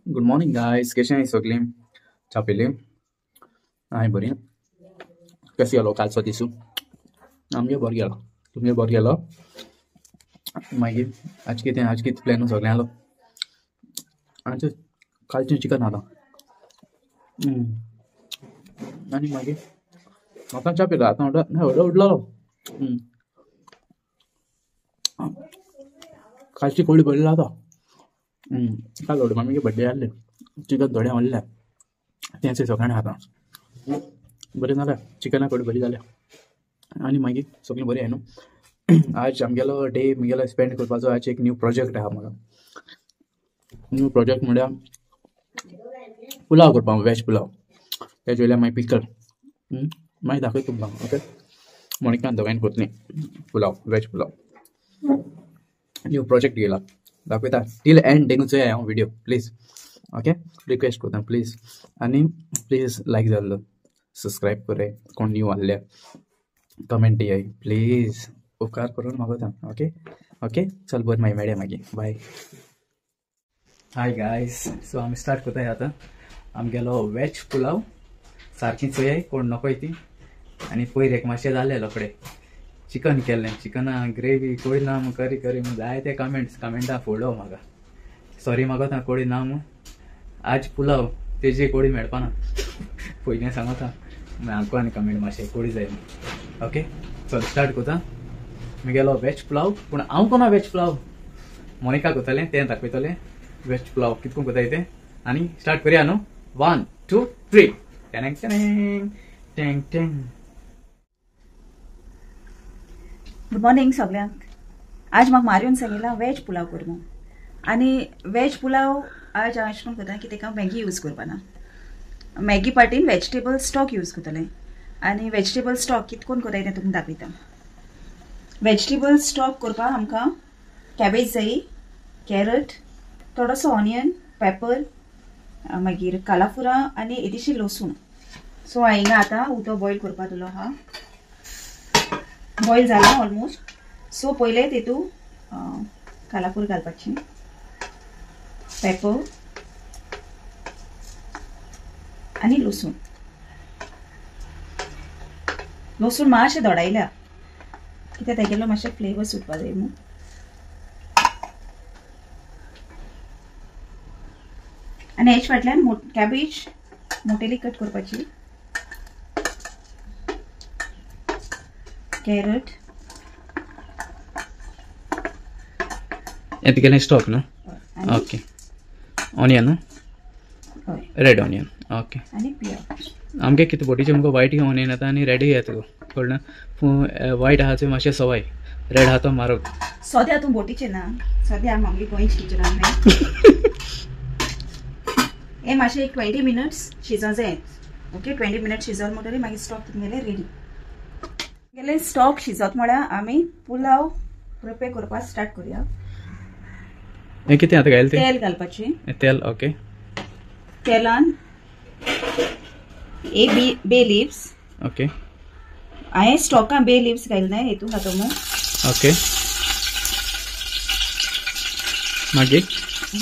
Good morning guys, कशें आहाय सगळीं? च्या पिली? हांवें बरी. कशें गेलो कालचो दिसू? आमगे बरो गेलो, तुमगे बरो गेलो? मागीर आज कितें, आज कितें प्लॅन सगळें आलो? आज कालचें चिकन आतां आनी मागीर आतां च्या पिलो, आतां व्हडलो उठलो. कालची कोळी पडली आतां. काल व्हडलो मामीगे बड्डे आहले, चिकन थोडें व्हडलें तेंच सगळ्यांनी खाता, बरें जालें. चिकना कोळी बरी जाल्या आनी मागीर सगळीं बरी आहाय न्हू. आज आमगेलो डे म्हगेलो स्पेंड करपाचो. आज एक न्यू प्रोजेक्ट आहा म्हाका. न्यू प्रोजेक्ट म्हळ्यार पुलाव करपाक, वेज पुलाव. तेजे वयल्यान मागीर पिकल मागीर दाखयता तुमकां. ओके, मोनिकान दोगांयन करतलीं pulao, veg pulao. New project गेला दाखयता. टील एंड देखून चोया हांव व्हिडिओ प्लीज. ओके, रिक्वेस्ट करता प्लीज. आनी प्लीज लायक जाल्लो, सबस्क्रायब कराय, कोण न्यू आहले कमेंट दियाय प्लीज, उपकार करून मागोता. ओके ओके, चल बरें, मागीर मेळया मागीर, बाय. हाय गायस, सो आमी स्टार्ट करताय आतां आमगेलो वेज पुलाव. सारकी चोयाय कोण नकोय ती. आनी पयर एक मातशें जालें लोकडे चिकन केल्लें, चिकना ग्रेवी कोळी ना म्हूण करी करी म्हूण जायते कमेंट्स, कमेंटां फोडलो म्हाका. सॉरी मागोता कोळी ना म्हूण. आज पुलाव तेजी कोळी मेळपाना, पयलीं सांगता हांकां आनी कमेंट मातशें कोळी जाय म्हूण. ओके, चल स्टार्ट करता म्हगेलो वेज पुलाव. पूण हांव कोना वेज पुलाव, मोनिका करतलें, तें दाखयतलें वेज पुलाव कितको करताय तें. आनी स्टार्ट करया न्हू. 1 2 3 Tang Tang Tang Tang. Good morning सगळ्यांक. आज म्हाका मारियोन सांगिलां वेज पुलाव कर म्हूण. आनी वेज पुलाव आज हांव अशें करून करता की तेका मॅगी यूज करपाना. मॅगी पाटीन वेजिटेबल स्टॉक यूज करतलें. आनी वेजिटेबल स्टॉक कितें करून करताय तें तुमकां दाखयता. वेजिटेबल स्टॉक करपाक आमकां कॅबेज जाय, कॅरट, थोडोसो ऑनियन, पेपर, मागीर कालाफुरां आनी येदीशी लसूण. सो हांवें हिंगा आतां उदक बॉयल करपाक दिलो आहा. बॉयल जाला ऑलमोस्ट. सो पयले तितू कालापूर घालपाची, पेपर आनी लसूण. लसूण मातशें धोडायल्या कित्याक तेगेलो मातशें फ्लेवर सुटपा जाय म्हूण. आनी हेच फाटल्यान कॅबेज मोटेली कट करपाची, कॅरट. हें तुगेलें स्टॉक न्हू? ओके, ऑनियन न्हू, रेड ऑनियन. ओके, आनी पियाज. आमगे कितें बोटीचे मुगो व्हायट ऑनियन येता आनी रेडूय येता गो, कळना. व्हायट आहा ते मातशें सवाय, रेड आहा तो म्हारग. सद्या तूं बोटीचे ना, सद्या आमगे गोंयचे किचनान. हे मातशें एक 20 मिनट्स शिजोवंक जाय. ओके, 20 मिनट्स शिजोवन म्हणटकीर मागीर स्टॉक तुमगेलें रेडी. गेले स्टॉक शिजत म्हळ्यार आमी पुलाव प्रिपेर करपाक स्टार्ट करुया. हें कितें आतां घायलें? तेल घालपाचें. तेल, ओके. तेलान एक बे लिव्स. ओके, हांवें स्टॉकान बे लिव्स घायले ना, हेतून घातो मू. ओके, मागीर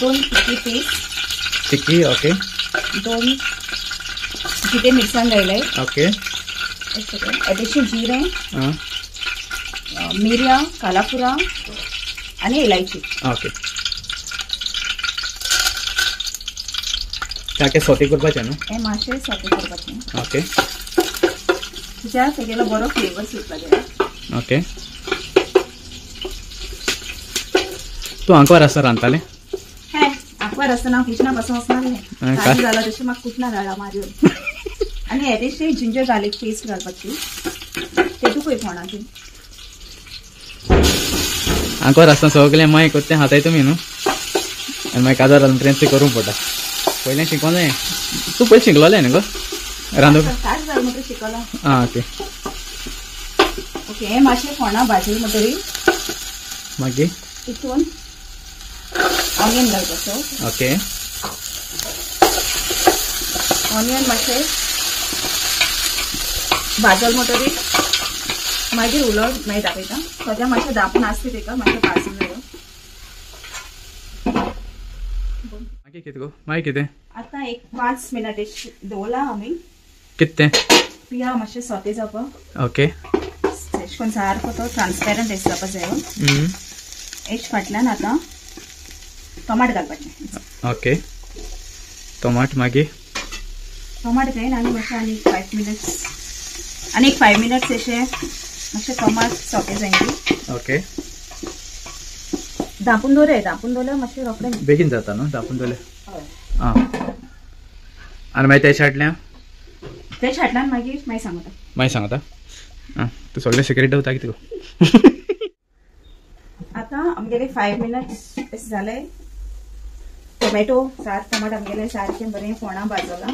2 तिकी पीस. तिकी, ओके. 2 जिते मिरसांग घायले. ओके. येदेशें जिरें, मिरयां, कालाफुरां आनी इलायची. ओके, ताके सोते करपाचें न्हू? हें मातशें सोते करपाचें. ओके, कित्याक तेगेलो बरो फ्लेवर सुटपा जाय. ओके, तूं आंकवार आसतना रांदतालें? हें आंकवार आसतना हांव किचना पासून वचनासलें. काजू जाला तशें म्हाका कुटना धाडला मारियोन. आनी येदेशें जिंजर गार्लीक पेस्ट घालपाची, तेतूंकय फोणाची. आंकवार आसतना सगळें मागीर करता तें हाताय तुमी न्हू, आनी मागीर काजार जालें म्हणटकीर तें करूंक पडटा. पयलें शिकों जाय. तूं पयलीं शिकलोलें न्हू गो रांदूंक? काज जालें म्हणटकीर शिकलो. आं, ओके ओके. हें मातशें फोणां भाजलें म्हणटकीर मागीर तितून ऑनियन घालपाचो. ओके, ऑनियन मातशें भाजल म्हणटकीर मागीर उलोवप मागीर दाखयता. सद्या मातशें दापून आसता तेका, मातशें भाजून जायो. मागीर कितें गो मागीर कितें आतां एक 5 मिनट दवरला आमी. कितें पिया मातशें सोते जावपाक. ओके एश कोन सारको तो ट्रान्सपेरंट एश जावपा जायो. एश फाटल्यान आतां टमाट घालपाचें. ओके टमाट मागीर टमाट घायन आनी मातशें आनी 5 मिनट्स आनी एक 5 मिनट्स अशें मातशें टमाट सोते जायना. ओके धांपून दवरय. धांपून दवरल्यार मातशें रोखडें बेगीन जाता न्हू धांपून दवरल्यार. आं आनी मागीर तें छाटल्यान तें छाटल्यान मागीर मागीर सांगता. मागीर सांगता. आं तूं सगळें सिक्रेट दवरता कितें गो. आतां आमगेले 5 मिनट्स अशें जालें. टोमॅटो सार टमाट आमगेले सारकें बरें फोणां भाजलां.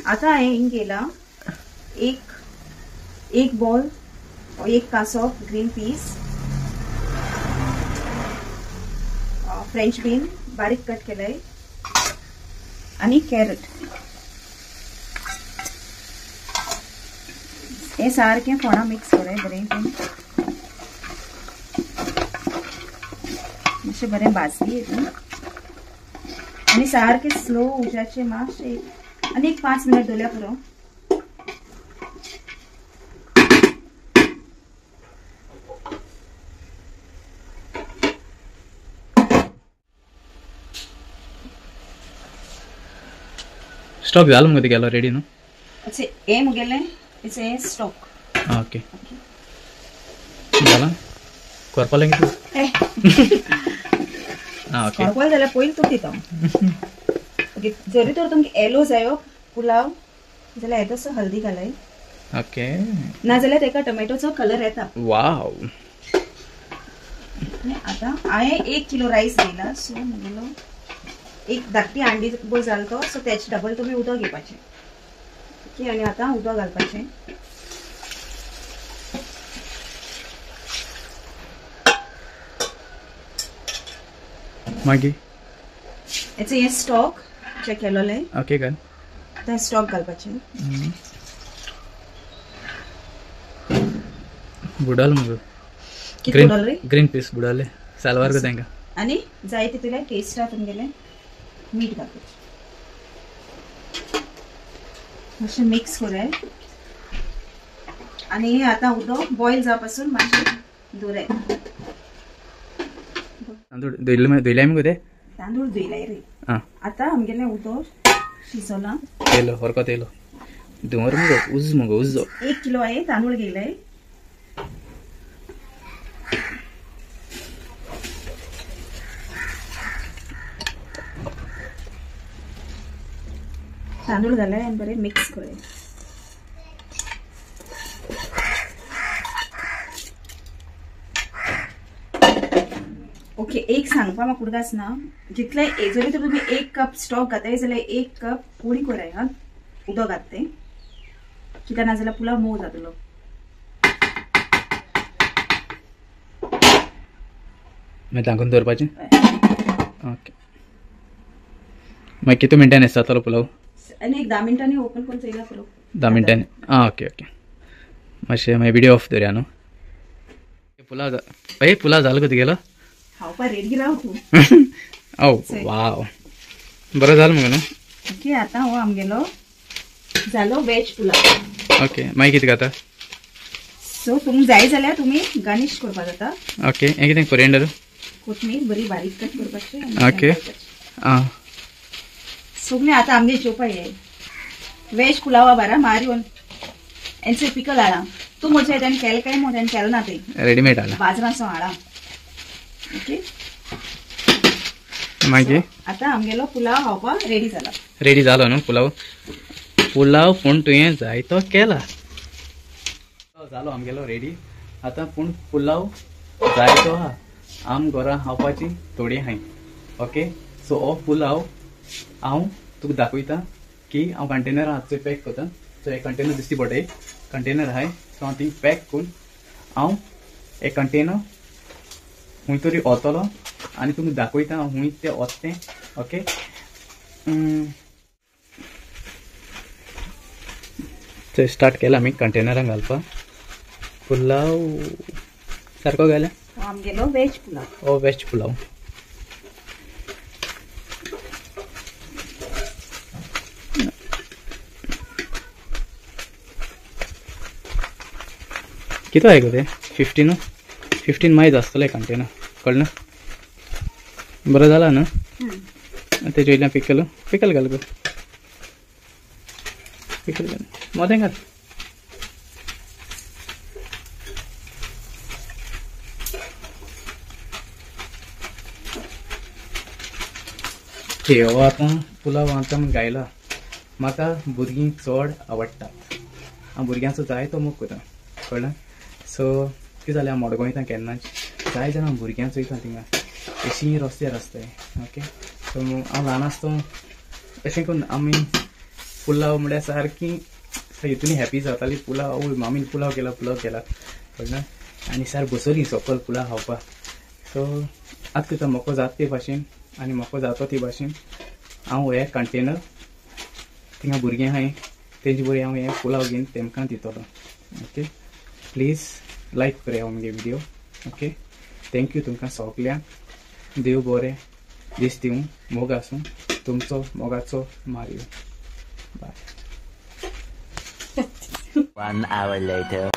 आतां हांवें हिंग घेयलां एक बॉल 1 कासो ग्रीन पीस, फ्रेंच बीन बारीक कट केलंय आनी कॅरट. हे सारकें फोणां मिक्स करय बरें मातशें बरें भाजली आनी सारकें स्लो उज्याचेर मातशें आनी एक 5 मिनट दवरल्यार पुरो. स्टॉक जालो मुगो गेलो रेडी न्हू. अच्छा हे मुगेलें it's a stock. Okay जाला करपा लागीं तूं. आं ओके करपाक जाल्यार पयलीं तूं दिता. ओके जरी तर तुमकां येलो जायो पुलाव जाल्यार येदोसो हल्दी घालाय. ओके ना जाल्यार तेका टोमॅटोचो कलर येता. वाव आतां हांवें 1 किलो रायस घेयला. सो मुगेलो एक धाकटी हांडी बोल जालो तो सो तेचे डबल तुमी उदक घेवपाचें. ओके आनी आतां उदक घालपाचें. मागीर हेचें हें स्टॉक जे केलोलें. ओके घाल तें स्टॉक घालपाचें. बुडाल मुगो कितें बुडाल रे ग्रीन पीस बुडाले सालवार गो तेंका. आनी जाय तितलें टेस्टा तुमगेलें मीठ घालपाचें. मातशें मिक्स करय आनी आतां उदक बॉयल जावपा पासून मातशें दवरय. तांदूळ धुयले धुयले मुगो ते तांदूळ धुयले रे. आतां आमगेलें उदक शिजोलां. येयलो हरकत येयलो धुंवर मुगो उज मुगो उजो. 1 किलो हांवें तांदूळ घेयले. तांदूळ घालाय आनी बरें मिक्स करय. ओके एक सांगपा म्हाका उडगास ना जितले जरी तर तुमी 1 कप स्टॉक घाताय जाल्यार 1 कप उणी कराय हा उदक घात तें कित्याक ना जाल्यार पुलाव मोव जातलो. मागीर धांकून दवरपाचें. ओके मागीर कितू मिनटांनी जातलो पुलाव? आनी एक 10 मिनटांनी ओपन करून चोयला पुरो. 10 मिनटांनी. आं ओके ओके मातशें मागीर विडियो ऑफ दवरया न्हू. पुलाव ए पुलाव जालो गो तुगेलो? खावपा रेडी राव तूं. ओ वाव बरो जालो मुगो न्हू. ओके आतां हो आमगेलो जालो वेज पुलाव. ओके मागीर कितें घाता? सो तुमकां जाय जाल्यार तुमी गार्निश करपा जाता. ओके हें कितें कोरिएंडर कोथमीर बरी बारीक कट करपाची. ओके आं सगळें आतां आमगे जेवपा ये वेज पुलावा बारा मारियोन एनसे पिकल हाडा. तूं म्हजे तेणें केलें काय म्हूण तेणें केलें ना तें रेडीमेड हाडला बाजारांचो हाडा. ओके मागीर आतां आमगेलो पुलाव खावपाक रेडी जाला. रेडी जालो न्हू पुलाव? पुलाव पूण तुवें जायतो केला. जालो आमगेलो रेडी. आतां पूण पुलाव जायतो आहा आम घरा खावपाची थोडी आहाय. ओके सो हो पुलाव हांव तुका दाखयता की हांव कंटेनर आहा थंय पॅक करता. सो एक कंटेनर दिसती पडटा एक कंटेनर आहाय. सो हांव ती पॅक करून हांव एक कंटेनर खूंय तरी वतलो आनी तुमकां दाखयता हांव खूंय तें वता तें. ओके थंय स्टार्ट केला आमी कंटेनरान घालपाक पुलाव. सारको घाल्या आमगेलो वेज पुलाव. हो वेज पुलाव. कितें आहे गो ते 15 15 मायज आसतलें कंटेनर कळ्ळें ना? बरें जालां न्हू? तेजे वयल्यान पिकल पिकल घाल गो, पिकल घाल मोदें घाल. हो आतां पुलाव आतां गायला. म्हाका भुरगीं चड आवडटात, हांव भुरग्यांचो जाय तो मोग करता कळ्ळें. सो कितें जालें हांव मडगांव वयता केन्नाच जाय जाणां हांव भुरग्यांचो वयता थिंगा अशीं रस्त्यार आसताय. ओके सो हांव ल्हान आसतना अशें करून आमी पुलाव म्हळ्यार सारकी हितून हॅपी जाताली. पुलाव मामीन पुलाव केला पुलाव केला कळ्ळें. आनी सार बसली सकल पुलाव खावपाक. सो आतां कितें म्हाका जाता ते भाशेन आनी म्हाका जाता ते भाशेन हांव हे कंटेनर थिंगा भुरगीं आहाय तेंचे बरोबर हांव हे पुलाव घेवन तेमकां दितलो. ओके प्लीज लायक करया मुगे व्हिडियो. ओके thank you तुमकां सगल्यांक. देव बरें दीस दिवं, मोग आसूं तुमचो मोगाचो Mario. Bye. 1 hour later.